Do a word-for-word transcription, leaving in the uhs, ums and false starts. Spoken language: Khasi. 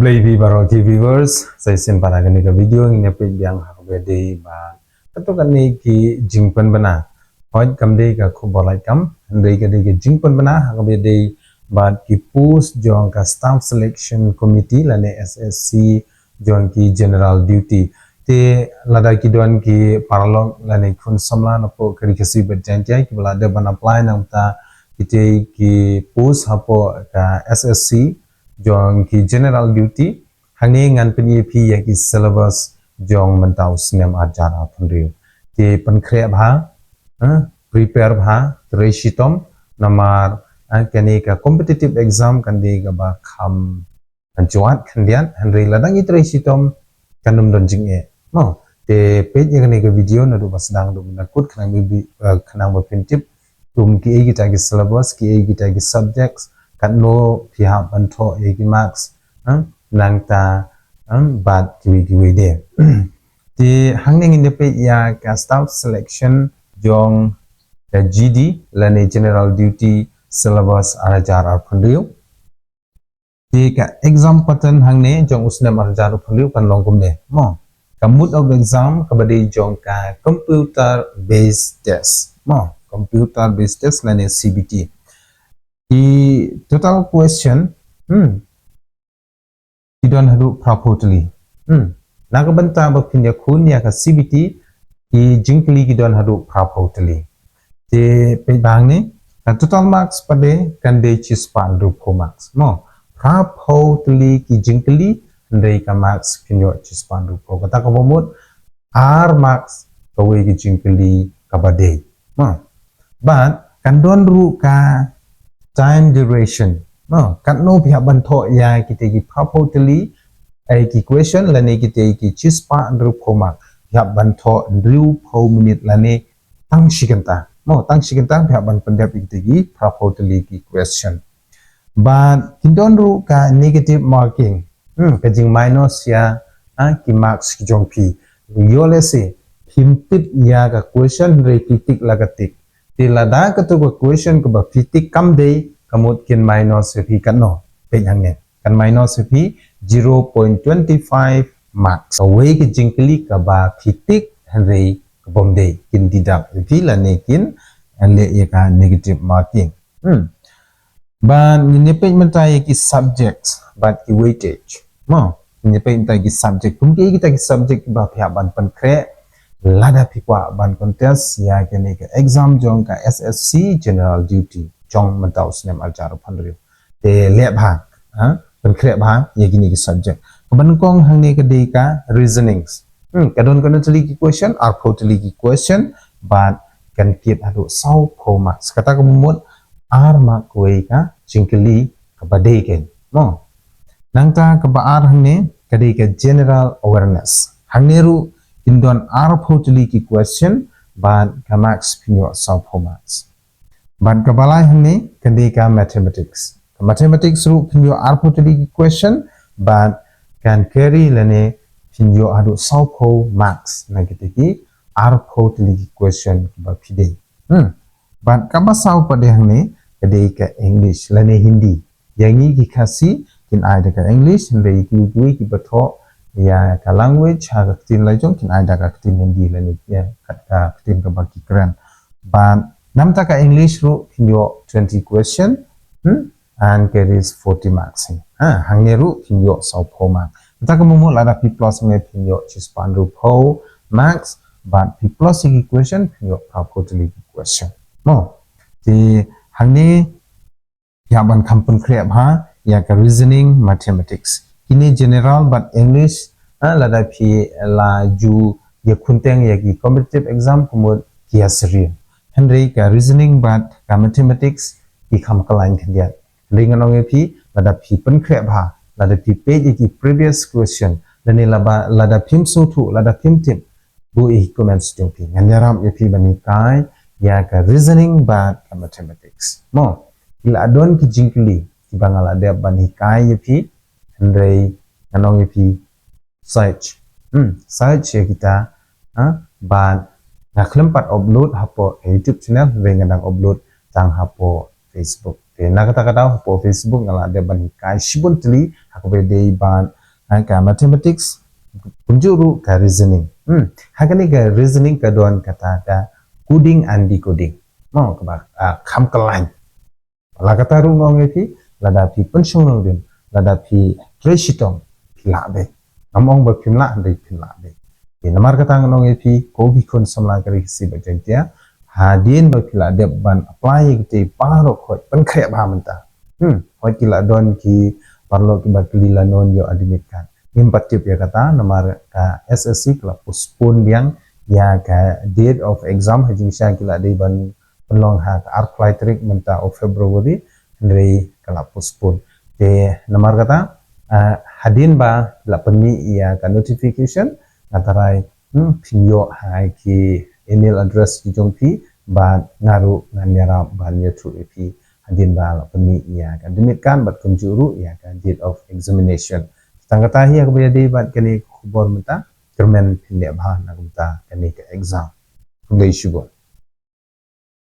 Baby baroh ki viewers, sa shisien para kane ka video ngin ïa peit biang ha kaba dei ba kato kane ki jingpynbna. Hooid kam dei ka khubor laitkam, hynrei ka dei ka jingpynbna ha kaba dei ba ki post jong ka Staff Selection Committee lane S S C jong ki General Duty. Te lada ki don ki paralok lane khun samla napoh ka Ri Khasi bad Jaiñtia kiba la dep ban apply nangta kitei ki post hapoh ka S S C jong ki General Duty. Hangne ngan pyni ïa phi ïa ki syllabus jong mynta u snem arhajar arphew hynriew. Te pynkhreh bha, eh, prepare bha, trei shitom, namar, eh, kane ka competitive exam kan dei kaba kham kan jwat khyndiat, hynrei lada ngi trei shitom kan ym don jingeh. Mo, te peit ïa kane ka video naduh ba sdang haduh ba kut khnang ba phin tip kum kiei kita ki syllabus, kiei kita ki subjects, katno phi hap ban thoh ïa ki marks, eh, nangta, eh, bad kiwei kiwei de. Te hangne ngin ïa peit ïa ka Staff Selection jong ka G D lane General Duty syllabus arhajar arphew hynriew. Te ka exam pattern hangne jong u snem arhajar arphew hynriew kan long kumne. Mo, ka mode of exam kaba dei jong ka computer based test. Mo, computer based test lane C B T. Ki total question, hmm, ki don haduh phra phew tylli. Hmm. Na ka bynta ba phin ïakhun ïa ka C B T, ki jingkylli ki don haduh phra phew tylli. Te peit bha hangne, ka total marks pat de kan dei shispah hynriewphew marks. Mo, phra phew tylli ki jingkylli, hynrei ka marks phin ïoh shispah hynriewphew. Kata kaba mut ar marks kawei ka jingkylli kaba dei. Mo. Bad kan don ruh ka time duration. Mo, katno phi hap ban thoh ïa kita ki phra phew tylli, eh, ki question lane kita ki shispah hynriewphew mark. Phi hap ban thoh hynriewphew minit lane tang shi kynta. Mo, tang shi kynta phi hap ban pyndep ïa kita ki phra phew tylli ki question. Bad kin don ruh ka negative marking. Hmm, ka jing minus ïa, ha, ki marks ki jong phi. Ïoh lehse phim tip ïa ka question hynrei phi tick la ka tick. Te lada kato ka question kaba phi tick kam dei, ka mut kin minus ïa phi katno? Peit hangne. Kan minus ïa phi zero point twenty five marks. Kawei ka jingkylli kaba phi tick hynrei ka bym dei, kin deduct ïa phi lane kin leh ïa ka negative marking. Hmm. Bad ngin ïa peit mynta ïa ki subjects bad ki weightage. Mo, ngin ïa peit mynta ïa ki subject. Kum kiei kita ki subject kiba phi hap ban pynkhreh lada phi kwah ban contest ïa kane ka exam jong ka S S C General Duty jong mynta u snem arhajar arphew hynriew. Te leh bha, ha, pynkhreh bha ïa kine ki subject. Kaba nyngkong hangne ka dei ka reasonings. Hmm, ka don katno tylli ki question, arphew tylli ki question, bad kan kit haduh sawphew marks. Kata ka mut ar mark kawei ka jingkylli kaba dei kein. Mo. Nangta kaba ar hangne ka dei ka general awareness. Hangne ruh kin don arphew tylli ki question, bad ka marks phin ïoh sawphew marks. Bad kaba lai hangne ka dei ka mathematics. Ka mathematics ruh phin ïoh arphew tylli ki question, bad kan carry lane phin ïoh haduh sawphew marks na kita ki arphew tylli ki question kiba phi dei. Hmm. Bad kaba saw pat de hangne ka dei ka English lane Hindi. Ïa ngi ki Khasi kin ai da ka English, hynrei ïa kiwei kiwei kiba thoh ïa ka language ha ka ktien la jong kin ai da ka ktien Hindi lane ïa ka, ka ktien kaba ki kren. Bad namta ka English ruh phin ïoh twenty question, hmm, and carries forty marks. Ha, hangne ruh phin ïoh sawphew mark. Kata ka mut lada phi plus hangne phin ïoh shispah hynriewphew marks, bad phi plus ïa ki question phin ïoh phra phew tylli ki question. Mo. Te hangne ïa ban kham pynkhreh bha ïa ka reasoning, mathematics. Kine general bad English, ha, lada phi la ju ïa khunteng ïa ki competitive exam ka mut ki ïasyriem. Hynrei ka reasoning bad ka mathematics ki kham khlaiñ khyndiat. Hynrei ngan ong ïa phi lada phi pynkhreh bha, lada phi peit ïa ki previous question, lane lada, lada phim sngewthuh, lada phim tip, buh ïa ki comments jong phi. Ngan ïarap ïa phi ban hikai ïa ka reasoning bad ka mathematics. Mo, ki la don ki jingkylli kiba nga la dep ban hikai ïa phi, hynrei ngan ong ïa phi search. Hmm, search ïa kita, ha, bad nga khlem pat upload hapoh ka YouTube channel, hynrei nga dang upload tang hapoh Facebook. Te na kata ka daw hapoh Facebook nga la dep ban hikai shibun tylli ha kaba ïadei bad, ha, ka mathematics, kumjuh ruh ka reasoning. Hmm. Ha kane ka reasoning ka don kata ka coding and decoding. Mo, kaba, ah, kham kyllain. La kata ruh nga ong ïa phi, lada phi pynshong nongrim, lada phi trei shitom, phi lah beit. Ngam ong ba phim lah, hynrei phin lah beit. Te namar kata ngan ong ïa phi, ko ki khun samla ka Ri Khasi bad Jaiñtia, hadien ba phi la dep ban apply ïa kitei baroh, khot pynkhreh bha mynta. Hmm, khot ki la don ki paralok kiba kylli lano ïoh admit card. Ngim pat tip ïa kata, namar ka S S C ka la postpone biang ïa ka date of exam, ha jingshisha ki la dei ban pynlong ha ka arphew lai tarik mynta u February, hynrei ka la postpone. Te namar kata, ah, hadien ba la pynmih ïa ka notification, nga tharai, hmm, phin ïoh ha ki email address ki jong phi, bad nga ruh ngan ïarap ban ïathuh ïa phi hadien ba la pynmih ïa ka admit card bad kumjuh ruh ïa ka date of examination. Tang kata hi ïa kaba ïadei bad kane ka khubor mynta, kyrmen phin leh bha na ka bynta kane ka exam. Khublei shibun.